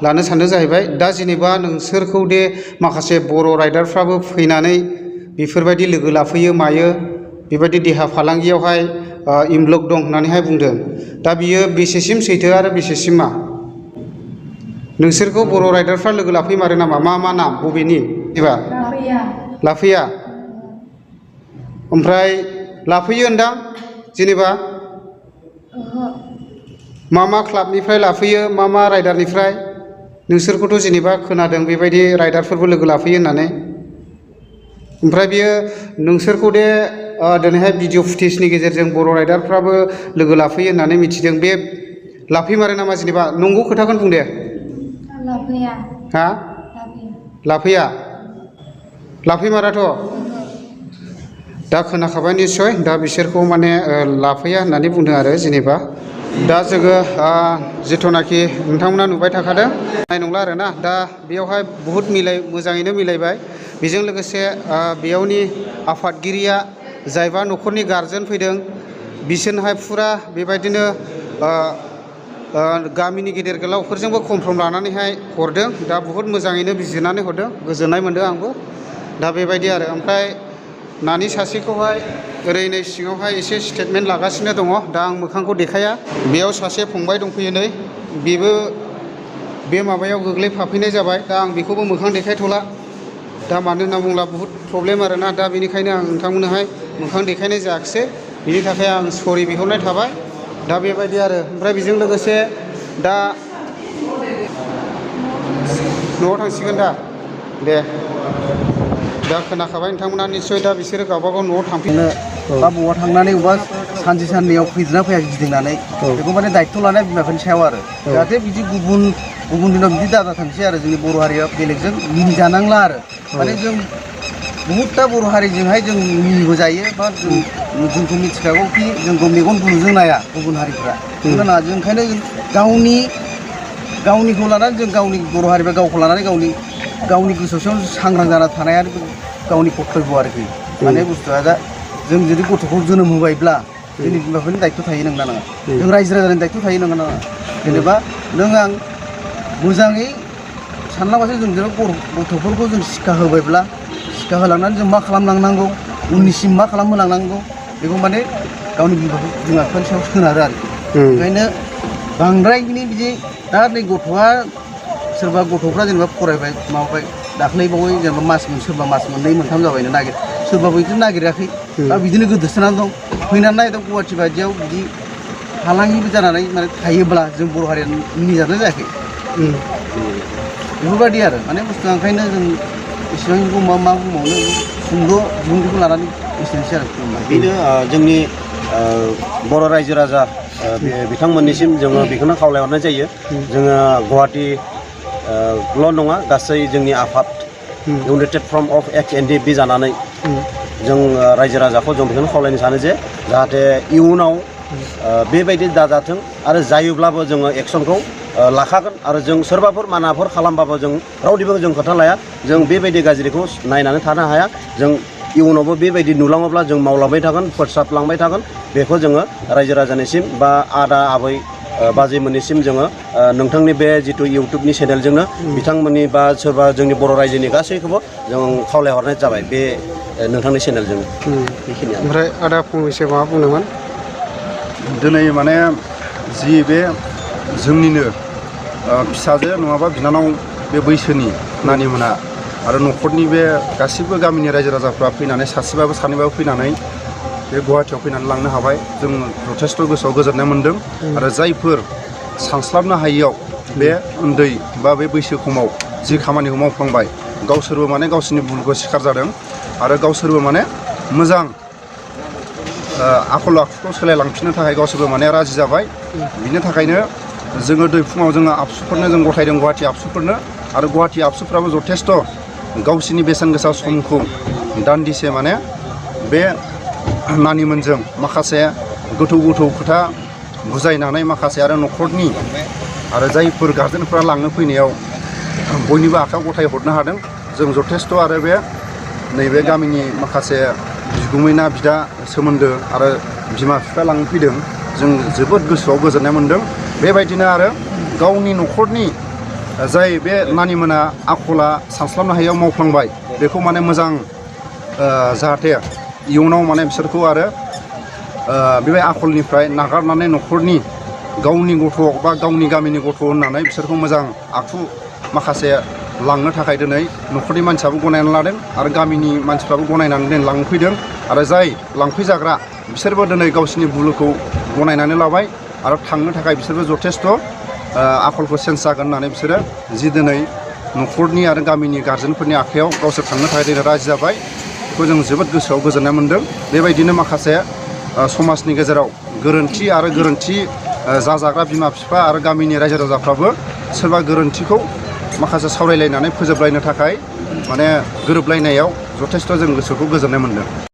लानो सानदों जाहैबाय दा जेनेबा नोंसोरखौ दे माखासे बर' राइडारफ्राबो फैनानै बेफोरबायदि लोगो लाफैयो मायो बेबायदि देहा फालांगियावहाय इनभल्भ दं होननानैहाय बुंदों दा बियो बेसेसिम सैथो आरो बेसेसिमा नोंसोरखौ बर' राइडारफ्रा लोगो लाफैमारो नामा मा नाम बबेनि एबा लाफैया ओमफ्राय लाफैयो होनदां जेनेबा मा क्लाबनिफ्राय लाफैयो मा राइडारनिफ्राय नोंसोरखौथ' जेनेबा खोनादों बेबायदि राइडारफोरबो लोगो लाफैयो होननानै ओमफ्राय बियो नोंसोरखौ दे दिनैहाय भिडिअ फुटेजनि गेजेरजों बर' राइडारफ्राबो लोगो लाफैयो होननानै मिथिदों बे लाफैमारो नामा जेनेबा नंगौ खोथाखौनो बुं दे लाफैया हा लाफैमाराथ' दा खोनाखाबाय निस्सय दा बिसोरखौ माने लाफैया होननानै बुंदों आरो जेनेबा दा जोङो जिथुनाखि नोंथांमोना नुबाय थाखादों नाय नंला आरोना दा बेयावहाय बहुद मोजाङैनो मिलायबाय बेजों लोगोसे बेयावनि आफादगिरिया जायबा न'खरनि गारजेन फैदों बिसोरनोहाय फुरा बेबायदिनो गामिनि गेदेर गोलावफोरजोंबो कमफ्रम लानानैहाय हरदों दा बहुद मोजाङैनो बिजिरनानै हरदों गोजोननाय मोनदों आंबो दा बेबायदि आरो ओमफ्राय नानि सासेखौहाय ओरै नै सिङावहाय एसे स्टेटमेन्ट लागासिनो दङ दा आं मोखांखौ देखाया बेयाव सासे फंबाय दंफैयो नै बेबो बे माबायाव गोग्लैफाफैनाय जाबाय दा आं बेखौबो मोखां देखायथ'ला दा मानो होनना बुङोब्ला बहुद प्रब्लेम आरोना दा बेनिखायनो आं नोंथांमोननोहाय मोखां देखायनाय जायाखिसै बिनि थाखाय आं सरि बिहरनाय थाबाय दा बेबायदि आरो ओमफ्राय बेजों लोगोसे दा न'आव थांसिगोन दे दा खोनाखाबाय नोंथांमोना निस्सय दा बिसोरो गावबागाव न'आव थांफिनो बा बबावबा थांनानै बबेबा सानसे साननैयाव फैदोंना फैया गिदिंनानै बेखौ माने दायित्व लानाय बिमा बिफानि सायाव आरो जाहाथे बिदि गुबुन दिनाव बिदि दादा थांसै आरो जोंनि बर' हारिया बेलेगजों मिनिजानांला आरो माने जों बहुदथा बर' हारिजोंहाय जों मिनिबो जायो बा जोंखौ मिथिखागौ कि जोंखौ मेगन गुनुजों नाया गुबुन हारिफ्रा ना जों ओंखायनो गावनिखौ लानानै जों गावनि बर' हारिफ्रा गावखौ लानानै गावनि गोसोआव सांग्रां जाना थानाया गावनि कर्तब्य आरोखि माने बुस्थुआ दा जों जुदि गथ'खौ जोनोम होबायब्ला जोंनि बिमा बिफानि दायित्व थायो नंगौना नङा जों रायजो राजानि दायित्व थायो नंगौना नङा जेनेबा नों आं मोजाङै सानलांबासो जों गथ'फोरखौ जों शिक्षा होबायब्ला शिक्षा होलांनानै जों मा खालामलांनांगौ उननिसिम मा खालामहोलांनांगौ बेखौ माने गावनि बिमा बिफानि सायाव सोनारो आरोखि ओंखायनो बांद्रायनि बिदि दा नै सोरबा गथ'फ्रा जेनेबा फरायबाय माबाबाय दाख्लैबावै जेनेबा सोरबा मास मोननै मोनथाम जाबायनो सोरबाबो बिदिनो नागिराखै दा बिदिनो गोदोसोनानै दं फैनानै नायदों गुवाहाटि बायदियाव बिदि फालांगिबो जानानै माने थायोब्ला जों बर' हारिया मिनिजानाय जायाखै बेफोरबायदि आरो माने बुस्थुआ ओंखायनो जों इसेबांखौ मा बुंबावनो सुंद' बिबुंथिखौ लानानै एसेनोसै आरो बेनो जोंनि बर' रायजो राजा बिथांमोननिसिम जोङो बेखौनो खावलायहरनाय जायो जोङो गुवाहाटिल' नङा गासै जोंनि आफाद united front of X N D F B जानानै जों रायजो राजाखौ जों बेखौनो खावलायनो सानो जे जाहाथे इयुनाव बेबायदि दाजाथों आरो जायोब्लाबो जोङो एक्सनखौ लाखागोन आरो जों सोरबाफोर मानाफोर खालामबाबो जों रावनिबो जों खोथा लाया जों बेबायदि गाज्रिखौ नायनानै थानो हाया जों इयुनावबो बेबायदि नुलाङोब्ला जों मावलांबाय थागोन फोसाबलांबाय थागोन बेखौ जोङो रायजो राजानिसिम बा आदा आबै बाजैमोननिसिम जोङो नोंथांनि बे जिथु इउटुबनि चेनेलजोंनो बिथांमोननि बा सोरबा जोंनि बर' रायजोनि गासैखौबो जों खावलायहरनाय जाबाय बे नोंथांनि चेनेलजों बेखिनियानो ओमफ्राय आदा फंनैसो माबा बुंदोंमोन दिनै माने जि बे जोंनिनो फिसाजो नङाबा बिनानाव बे बैसोनि नानिमोना आरो न'खरनि बे गासिबो गामिनि रायजो राजाफ्रा फैनानै सासेबाबो सानैबाबो फैनानै बे गुवाहाटियाव फैनानै लांनो हाबाय जों जथेस्थ' गोसोआव गोजोननाय मोन्दों आरो जायफोर सानस्लाबनो हायियाव बे उन्दै बा बे बैसो खमाव जि खामानिखौ मावफ्लांबाय गावसोरबो माने गावसोरनि भुलखौ सिखार जादों आरो गावसोरबो माने मोजां आखल आखुखौ सोलायलांफिननो थाखाय गावसोरबो माने राजि जाबाय बिनि थाखायनो जोङो दै फुङाव जोङो आबसुफोरनो जों गथायदों गुवाहाटि आबसुफोरनो आरो गुवाहाटि आबसुफ्राबो जथेस्थ' गावसिनि बेसेन गोसा समखौ दान्दिसे माने बे नानिमोनजों माखासे गोथौ खोथा बुजायनानै माखासे आरो न'खरनि आरो जायफोर गार्जेनफोरा लांनो फैनायाव बयनिबो आखायाव गथाय हरनो हादों जों जथेस्थ' आरो बे नैबे गामिनि माखासे बिगुमैना बिदा सोमोन्दो आरो बिमा बिफाया लांफैदों जों जोबोद गोसोआव गोजोननाय मोन्दों बेबायदिनो आरो गावनि न'खरनि जाय बे नानिमोना आखला सानस्लाबनो हायैयाव मावफ्लांबाय बेखौ माने मोजां जाहाथे इयुनाव माने बिसोरखौ आरो बे आखलनिफ्राय नागारनानै न'खरनि गावनि गथ' बा गावनि गामिनि गथ' होननानै बिसोरखौ मोजां आखु माखासे लांनो थाखाय दिनै न'खरनि मानसियाबो गनायनानै लादों आरो गामिनि मानसिफ्राबो गनायनानै दिनै लांफैदों आरो जाय लांफैजाग्रा बिसोरबो दिनै गावसिनि भुलखौ गनायनानै लाबाय आरो थांनो थाखाय बिसोरबो जथेस्थ' आखलखौ चेन्ज जागोन होननानै बिसोरो जि दिनै न'खरनि आरो गामिनि गार्जेनफोरनि आखायाव गावसोर थांनो थाखाय दिनै राजि जाबाय बेखौ जों जोबोद गोसोआव गोजोननाय मोन्दों बेबायदिनो माखासे समाजनि गेजेराव गोरोन्थि आरो गोरोन्थि जाजाग्रा बिमा बिफा आरो गामिनि रायजो राजाफ्राबो सोरबा गोरोन्थिखौ माखासे सावरायलायनानै फोजोबलायनो थाखाय माने गोरोबलायनायाव जथेस्थ' जों गोसोखौ गोजोननाय मोन्दों।